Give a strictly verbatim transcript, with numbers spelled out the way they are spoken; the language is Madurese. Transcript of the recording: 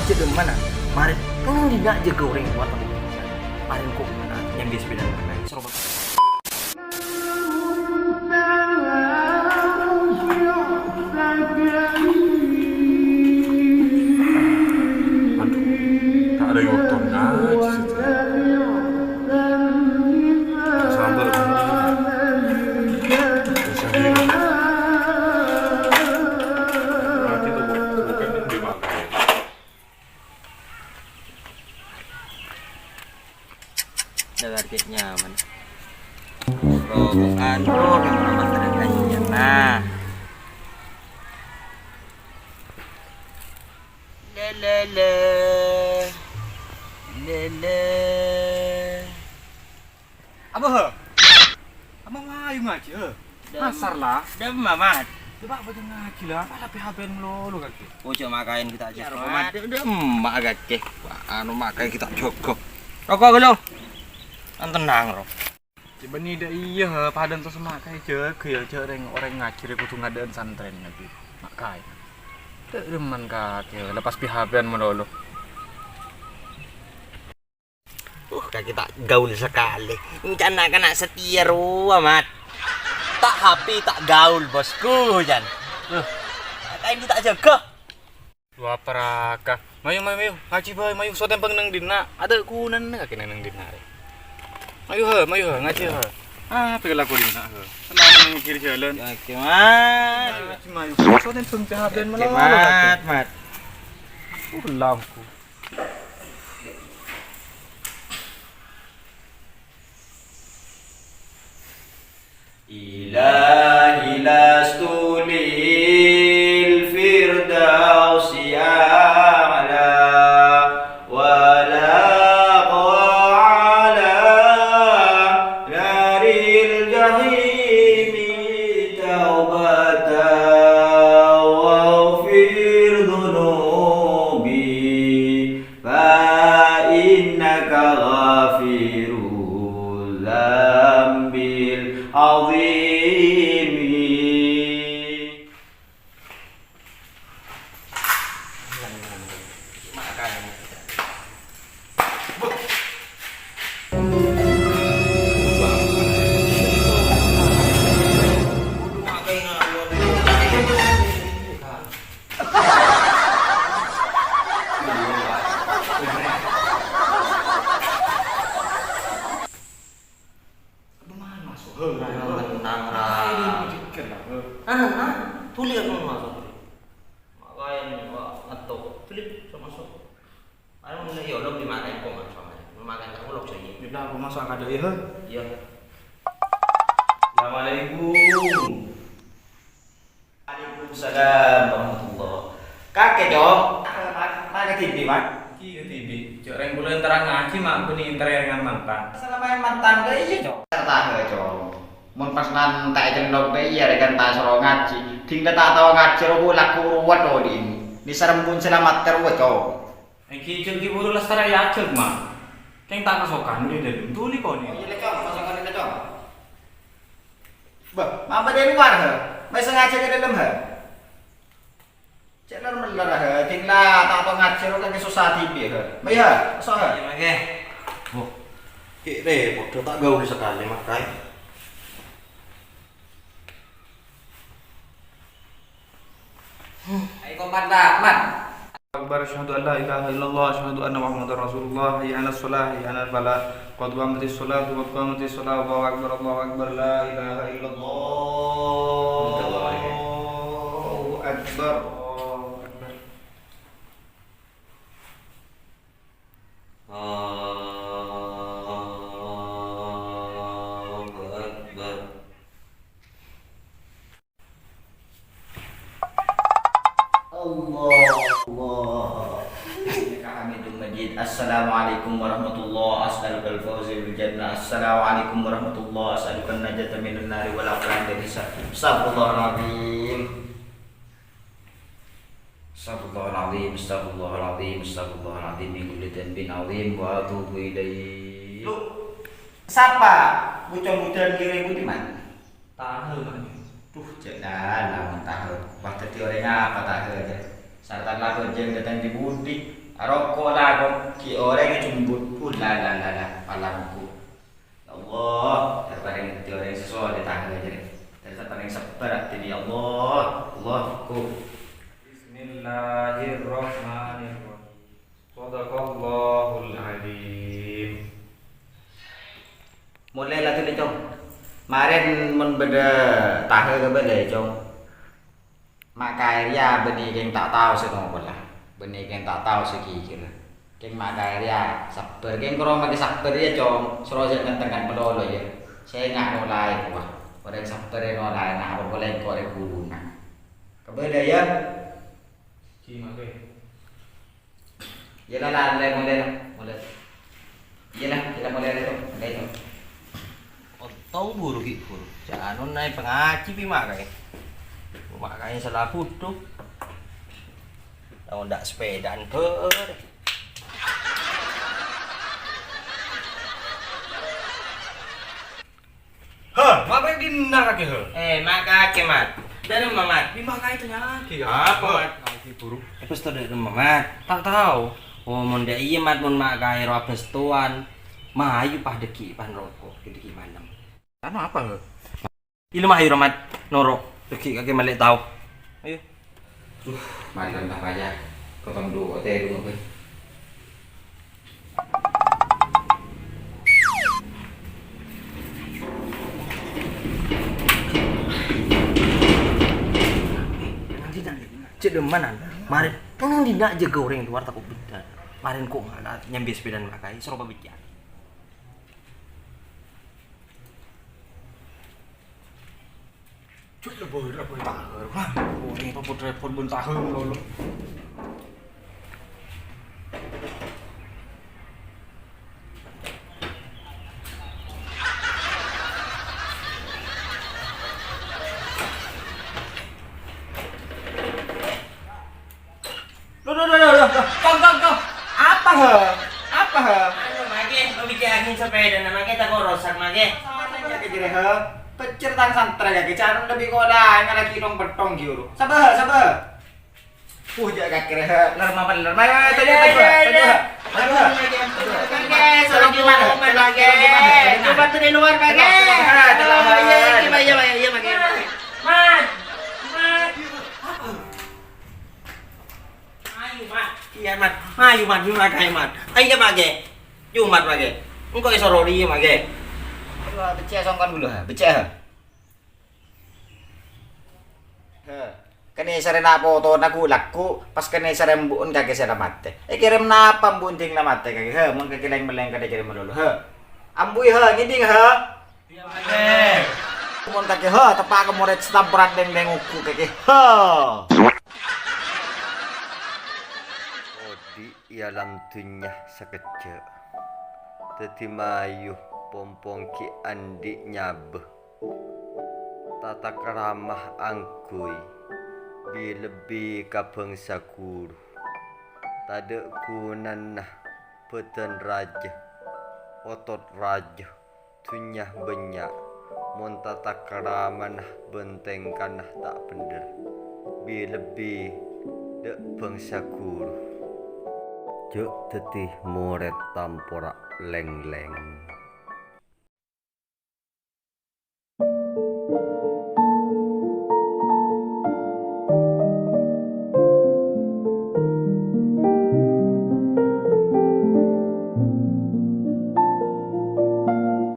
Cè' dâ'emma'a, marè, kan dinna' jâgâ orèng kowat. Marè engko' nyambi sapèdana, soro. Aduh, ta' ada waktu ngaji, Siti. Sabar, Bang. Bisa diri. Ngaji tuh, bukan di mana. Dengar cek nyaman. Rokokan, rokokan, rokokan, nah. Le, le, le. Le, le. Apa, he? Apa mayu ngaji, he? Dem-, Asar, la. Dem, Mamat. Coba apa tuh ngaji, la? Apa la P H P-an melulu, kaki? Ojo makain kita aja, Mat. Dem, mak, kaki. Wah, anu, makain kita jogo. Rokok, lo. Kan tenang, ro. Cobâ ni, dâ' iyâ, he. Padâ terros makain jâgâ, ya, jâ' rèng-orèng ngaji rè kodhu ngadâ'ân santrèn, kaki. Makain. Dâ' remman, kaki. Lepas P H P-an melulu. Uh, kaki ta' gaul sakalè. Èncana kana' satèya rowa, Mat. Ta' happy, ta' gaul, bosku, jân. Uh, kaèn ta' jâgâ. Wah, paraka. Mayu, mayu, mayu. Ngaji bhâi, mayu. So tèmbhâng neng dinna'. Adâ' ghunana kaki neng dinna'. Mayu, he, mayu, he. Ngaji, he. Ah, pèlaku dinna', he. Tenang, neng kiri jalan. Ya, oke, Mat. Ngaji, mayu. So tèmbhâng jahadan. Oke, melolo, Mat, kaki. Mat. Uh, langku. إلهي لست للفردوس أعلى ولا أقوى على نار الجحيم توبة واغفر ذنوبي فإنك غافر الذنب العظيم. Bagaimana, Soh? Hei, Rai, Rai. Tenang, Rai. Rai, dia berpikir lah, Rai. Ah, ah, tulis apa, Soh? Makanya, Pak, ngetok. Tulis sama, Soh. Ayo, iya, lo beli makan kok, Mas, sama. Lo makan tak ulok, Soh, iya. Ya udah, aku masuk angkat dulu, ya, Soh. Iya. Assalamualaikum. Waalaikumsalam warahmatullah. Kakè, Cong. Mak, mak, ka T V, Mak? Iya, T V. Cok, rèng kaulâ èntar ngaji, Mak, bânnè èntar rèng mantan. Masalah maèn mantan, dâ' iyâ, Cong. Tahè, Cong. Mon pas nan ta' ècellok, dâ' iyâ, rèng kan ta' soro ngaji. Dhing ta' tao ngaji, rowa laku ruwet, oh, dhin. Nèsarèmpon salamet ka rowa, Cong. Èngghi, jhâ' ghi' buru lastarè ajhâk, Mak. Kèng ta' kasokan, udah dâlem. Tuli, kok, nih. Oh, iya, lè, Cong. Kasokan, lè, Cong. Bâh, ma' bâdâ è lowar, he? Ma' sengajâ ka dâlem, he? Cè' lor-mellor, he. Dhing la ta' tao ngajhâr, kakè sossa dhibi', he. Ma' iyâ, he? Sossa, he? Iyâ, Mak, he. Wah, cè' rèpot, ta' gaul sakalè, Mak, kaè. Ayo, kompak, Mat. Akbar, asyhadu an la ilaha illallah, asyhadu anna Muhammadar Rasulullah, hayya 'alas shalah, hayya 'alal falah, qad qamatis sholatu, qad qamatis shalah, Allahu Akbar, Allahu Akbar, la ilaha illallah. Allahu Akbar. Allahu Akbar. Allahu Akbar. Allah, Allah. Innaka Hamidum Majid. Assalamualaikum warahmatullah. As'alukal fawza bil jannah. Assalamualaikum warahmatullah. As'alukan najata minan nari wal afwan dari sa-, astagfirullahaladzim. Astagfirullahaladzim, astagfirullahaladzim, astagfirullahaladzim min kulli dzanbin adzim wa atubu ilaih. Lu, sapa? Bocah-bocah kiri budi, Man? Tahe, Mak. Duh, cek dah, lamun tahe. Wah, dadi orèng apa tahe aja? Sarta la bhâjâng dâteng dhi-budhi. Aroko' la ko-, ghi' orèng èjembut. Uh, la, la, la, la, pala roko'. Ya Allah, èparèng dhâddhi orèng sè soleh taha jârèya. Dâri èparèng sabbhâr abdhina, ya Allah. Allahu Akbar. Bismillahirrahmanirrahim. Shadaqallahul adzim. Molè la dhuli, Cong. Marèn mon bâdâ taha kabâlâ, Cong. Ma' Kaè rèya bânnè kèng ta' tao sè ngokola, bânnè kèng ta' tao sè ghighir. Kèng Ma' Kaè rèya sabbhâr, kèng koro makè sabbhâr, yâ, Cong. Soro jhâ' ngen-tengngen malolo, yâ. Sènga' nolaè, wah. Orèng sabbhâr è nolaè, na' apa polè engko' rè ghuruna. Kabâlâ, yâ. Iyâ, la, la, la, molè, la, molè. Iyâ, la, iyâ, la, molè, la, to. Molè, to. Ontong buru ghi' buru. Jhâ' anona pangajhi bi' Ma' Kaè. Ma' Kaè sala bhuto. Tao ndak sepedaan bârâ. Hah, Ma' Kaè dinna kakè, hah? Eh, Ma' Kaè, Mat. Dâ' remma, Mat? Bi' Ma' Kaè tanya'aghi, ya. Apa, Mat? Lagi buru. Apa sè dâ' remma, Mat? Ta' tao. Oh, mon dâ' iyâ, Mat, mon Ma' Kaè rowa bâstowan. Mayu pas dâgghi' pas roko', dâgghi' malem. Anu apa, hah? Iyâ, mayu, Mat. Noro'. Dâgghi' kakè malè tao. Ayo. Duh, marèn ta' paya. Kotong duo, tè, dungo, bhâi. Cè' dâmmanan. Marèn, nang dinna' jâgâ orèng lowar tako' bhender. Marèn ko' ngala' nyambi sepedaan Ma' Kaè, soro pabicca'. Cuk, lebur, lebur taher. Wah, orèng apa repot-repot bân taher malolo. Loh, loh, loh, loh, loh, loh. Kong, kong, kong. Apa, he? Apa, he? Anu, Magè, pabica'aghi sepedana, Magè, tako' rosak, Magè. Salah kakè jârèya, he. Pèccèr tang santrè kakè, carana lebbi kola, ngalaghi tong-pettong ghi' uru. Sabâ, sabâ. Uh, jâ' kakè, he. Ler mapan, ler mapan. Ayo, ayo, ayo, ayo. Aduh, Magè, ampun, Magè. Magè, salah gimana? Salah gimana? Coba tuh di luar, Magè. Tenang, tenang, tenang. Oh, iya, iya, iya, iya, iya, Magè. Mat, Mat. Ayo, Mat. Iyâ, Mat. Ayo, Mat. Jumat, ayo, Mat. Ayo, Mat, Magè. Jumat, Magè. Engko' èsoro rèya, Magè. Aduh, beccè' songkon ghulâ, ha. Beccè', ha. Ha. Kennè sarèna potona ghu-lagghu, pas kennè sarè embu'en kakè sè la matè. Èkèrèm napa embu'en dhing la matè kakè, ha? Mon kakè lèng-mellèng kadhâ' jârèya malolo, ha? Ambu'i, ha, ngèdhing, ha? Iyâ, Magè. Mon kakè, ha, teppa' ka morèd sè tamprat lèng-lèng ongghu kakè, ha. Odi' è alam dhunnya sakejjhâ'. Dhâddhi mayu pompong ghi' andi' nyabâ. Tata krama angghuy, bi-lebbi ka bhângsa ghuru. Tadâ' ghunana bhâdhân rajâ, otot rajâ, dhunnya bânnya', mon tata kramana bân tèngkana ta' bhendher, bi-lebbi dâ' bhângsa ghuru. Jhâ' dhâddhi morèd tampora lèng-lèng.